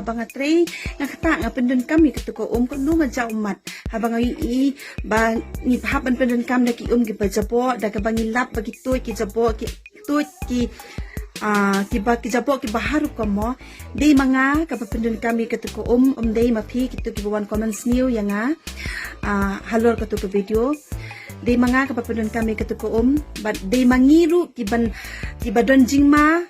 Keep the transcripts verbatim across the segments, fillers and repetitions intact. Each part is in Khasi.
ba nga trei, nga kata nga pyndonkam ïa katu ka um, kano nga jaw ummat. Haba nga ïohi ba ngi hap ban pyndonkam da ki um kiba jaboh, da kaba ngi lap ba ki tuid ki jaboh, ki tuid ki, ah, kiba ki jaboh kiba harum ka mo. Dei ma nga kaba pyndonkam ïa katu ka um, ym dei ma phi kito kiba wan comment sniew ïa nga, ah, halor katu ka video. Dei ma nga kaba pyndonkam ïa katu ka um, bad dei ma ngi ruh kiban, kiba don jingma,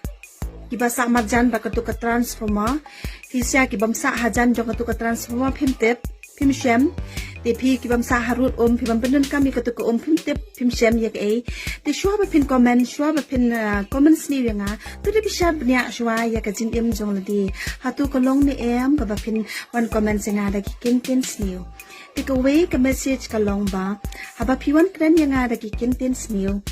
kiba sah marjan bad katu ka transformer. Phi sha kibym sah hajan jong katu ka transformer phim tip, phim shem. Te phi kibym sah harud um, phi bym pyndonkam ïa katu ka um phim tip, phim shem ïa kaei. Te shuwa ba phin comment, shuwa ba phin, ah, comment sniew ïa nga, to da phi shah bniah shuwa ïa ka jingim jong lade. Hato ka long ne em kaba phin wan comment ïa nga da ki kyntien sniew. Te kawei ka message ka long ba, haba phi wan kren ïa nga da ki kyntien sniew,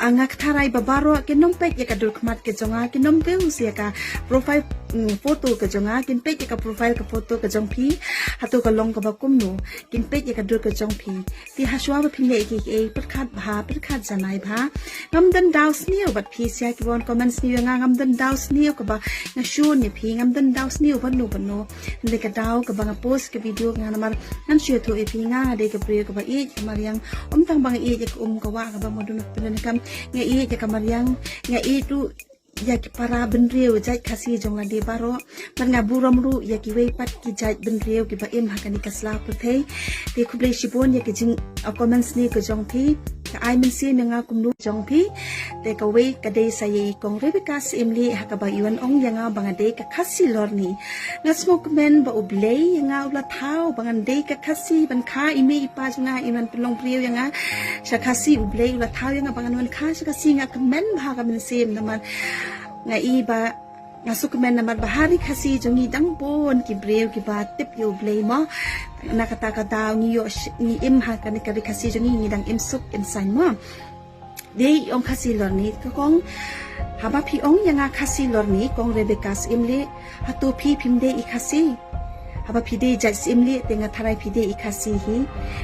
ah, nga kata rai ba baroh kin ym peit ïa ka dur khmat ka jong nga, kin ym view ïa ka profile, mm, photo ka jong nga, kin peit ïa ka profile ka photo ka jong phi. Hato ka long kaba kumno, kin peit ïa ka dur ka jong phi. Te ha shuwa ba phin leh kiei kiei, pyrkhat bha, pyrkhat janai bha. Ngam don daw sniew bad phi sha kiba wan comment sniew ïa nga, ngam don daw sniew kaba nga shun ïa phi, ngam don daw sniew bad no bad no. Hynrei ka daw kaba nga post ka video nga namar ngan shu ïathuh ïa phi, nga dei ka briew kaba ïeit ka mariang. Ym tang ba nga ïeit ïa ka um ka wah kaba mudun pyndonkam, nga ïeit ïa ka mariang, nga ïeit ruh ïa ki para bynriew jait Khasi jong lade baroh. Bad nga burom ruh ïa kiwei pat ki jait bynriew kiba im ha kane ka sla pyrthei. Te khublei shibun ïa ki jing, ah, comment sniew ka jong phi. Ka ai mynsiem ïa nga kumno jong phi. Te kawei ka dei sa ïa i Kong Rebecca Syiemlieh ha kaba i wan ong ïa nga ba nga dei ka Khasi Lorni. Nga sngewkmen ba U Blei ïa nga u la thaw ba ngan dei ka Khasi ban kha i mei i pa jong nga, i man pynlong briew ïa nga sha Khasi. U Blei u la thaw ïa nga ba ngan wan kha sha Khasi, nga kmen bha ka mynsiem namar nga i ba nga sngewkmen namar ba ha ri Khasi jong ngi dang bun ki briew kiba tip ïa U Blei mo. Na kata ka daw ngi ïoh sh-, ngi im ha kane ka ri Khasi jong ngi, ngi dang im suk im saiñ mo. Dei ong Khasi Lorni ka kong. Haba phi ong ïa nga Khasi Lorni, Kong Rebecca Syiemlieh, hato phi phim dei i Khasi? Haba phi dei jait Syiemlieh te nga tharai phi dei i Khasi hi.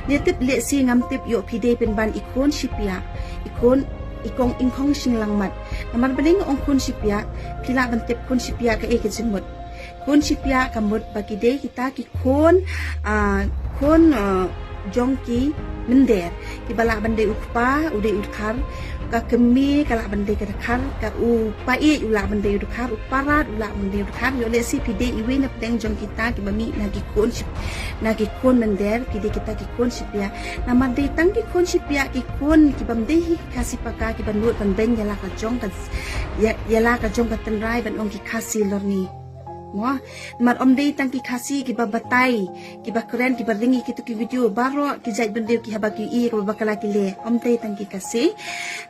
Ne tip leh si ngam tip ïoh phi dei pynban i khun shipiah, i khun i Kong Ingkhong Shinglangmat. Namar balei nga ong khun shipiah, phi lah ban tip khun shipiah kaei ka jingmut. Khun shipiah ka mut ba ki dei kita ki khun, ah, khun, ah, jong ki mynder. Kiba lah ban dei u kpa u dei u dkhar, ka kmie ka lah ban dei ka dkhar, ka u paid u lah ban dei u dkhar, u parat u lah ban dei u dkhar. Ïoh leh si phi dei iwei na pdeng jong kita kiba mih na ki khun ship-, na ki khun mynder, phi dei kita ki khun shipiah. Namar dei tang ki khun shipiah ki khun kibym dei hi ki Khasi paka kiba nud ban beiñ ïa la ka jong ka, ïa, ïa la ka jong ka tynrai ban ong ki Khasi Lorni. Mo, namar ym dei tang ki Khasi kiba batai, kiba kren, kiba ring ïa kito ki video, baroh ki jait bynriew ki haba ki i kaba bakla ki leh, ym dei tang ki Khasi.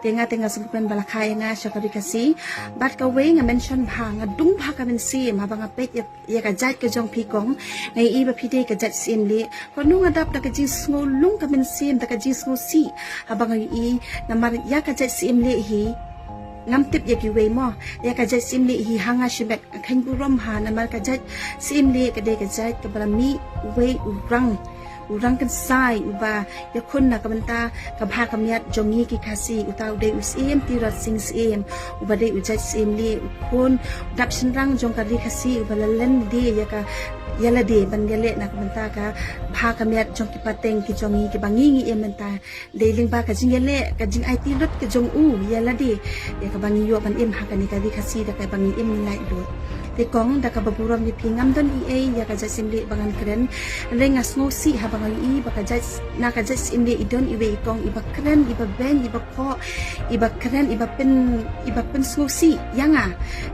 Te nga te nga sngewkmen ba la kha ïa nga sha ka ri Khasi. Bad kawei nga mention bha, nga dung bha ka mynsiem haba nga peit ïa, ïa ka jait ka jong phi kong, nga i ba phi dei ka jait Syiemlieh. Kano nga dap da ka jingsngew lung ka mynsiem, da ka jingsngewsih haba nga i, namar ïa ka jait Syiemlieh hi ngam tip ïa kiwei mo. Ïa ka jait Syiemlieh hi ha nga shimet nga kheiñ burom ha, namar ka jait Syiemlieh ka dei ka jait kaba la mih uwei u rang, u rang kynsai uba ïakhun na ka bynta ka bha ka miat jong ngi ki Khasi. Uta u dei u Syiem Tirot Sing Syiem, uba dei u jait Syiemlieh, u khun dap shynrang jong ka ri Khasi uba la len de ïa ka, ïa lade ban ïaleh na ka bynta ka bha ka miat jong ki pateng ki jong ngi kiba ngi ngi im mynta. Dei lyngba ka jingïaleh, ka jingaiti lut ka jong u ïa lade, ïa kaba ngi ïoh ban im ha kane ka ri Khasi da kaba ngi im laitluid. Te kong, da kaba burom ïa phi, ngam don ei ei ïa ka jait Syiemlieh ba ngan kren. Hynrei nga sngewsih haba nga i ba ka jait, na ka jait Syiemlieh i don iwei i kong iba kren, iba beiñ, iba khoh, iba kren, iba pyn, iba pynsngewsih ïa nga.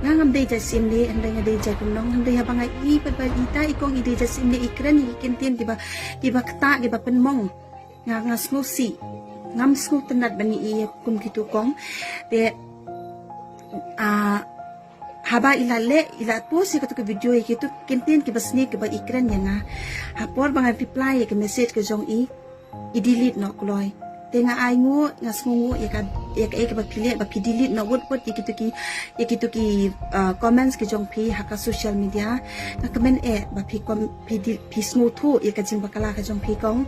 Nga ngam dei jait Syiemlieh, hynrei nga dei jait Kumnong. Hynrei haba nga i ba, ba ita i kong i dei jait Syiemlieh, i kren ïa ki kyntien kiba, kiba ktah, kiba pynmong. Nga, nga sngewsih. Ngam sngewtynnat ban i ïa kum kito kong. Te, ah, haba i la leh, i la post ïa katu ka video ïa kito ki kyntien kiba sniew kiba i kren ïa nga. Ha por ba nga reply ïa ka message ka jong i, i delete noh kloi. Te nga ai nguh, nga sngewnguh ïa ka, ïa kaei kaba phi leh ba phi delete noh wut wut ïa kito ki, ïa kito ki, ah, comments ki jong phi ha ka social media. Nga kmen eh ba phi kom-, phi di-, phi sngewthuh ïa ka jingbakla ka jong phi kong.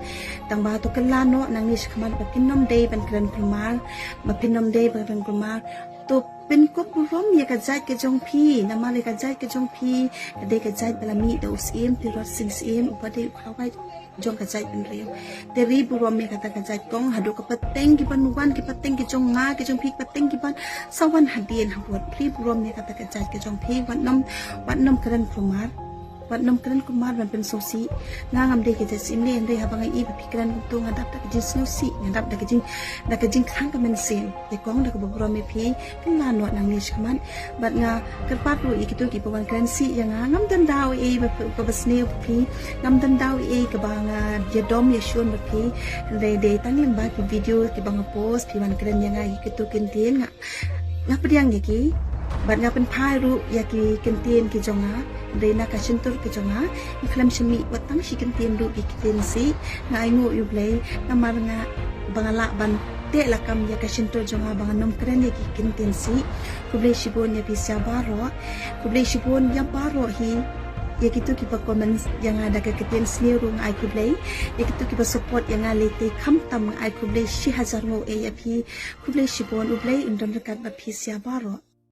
Tang ba to kylla noh nangne shakhmat ba phin ym dei ban kren kulmar, ba phin ym dei ban kren kulmar. To Pynkup burom ïa ka jait ka jong phi, namar ïa ka jait ka jong phi ka dei ka jait ba la mih da u Syiem Tirot Sing Syiem, uba dei u khawai jong ka jaitbynriew. Te ri burom ïa kata ka jait kong, haduh ka pateng ki ban wan, ki pateng ki jong nga, ki jong phi, ki pateng ki ban sa wan hadien ha bud. Ri burom ïa kata ka jait ka jong phi, wat nym, wat nym kren kulmar. Wat nym kren kulmar ban pynsngewsih. Nga ngam dei ka jait siem ne, hynrei haba nga ïohi ba phi kren kumto nga dap da ka jingsngewsih, nga dap da ka jing, da ka jingkhang ka mynsiem. Te kong, da kaba burom ïa phi, pynlah noh nangne shakhmat. Bad nga kyrpad ruh ïa kito kiba wan kren sih ïa nga, ngam don daw ei ba, kaba sniew ba phi, ngam don daw ei kaba nga ïadom ïashun ba phi. Hynrei dei tang lyngba ki video kiba nga post, phi wan kren ïa nga ïa kito ki ktien, nga nga pdiang ïa ki, bad nga pynphai ruh ïa ki ktien ki jong nga, hynrei na ka shyntur ki jong nga, nga khlem shym mih wat tang shi ktien ruh ki ktien sih, nga ainguh ïa U Blei, namar nga ba nga lah ban teh lakam ïa ka shyntur jong nga ba ngan ym kren ïa ki ktien sih. Khublei shibun ïa phi sha baroh, khublei shibun ïa baroh hi, ïa kito kiba comment ïa nga da ka ktien sniew ruh nga ai khublei, ïa kito kiba support ïa nga lehse khamtam nga ai khublei shi hajar nguh ei ïa phi, khublei shibun, U Blei un don ryngkat bad phi sha baroh.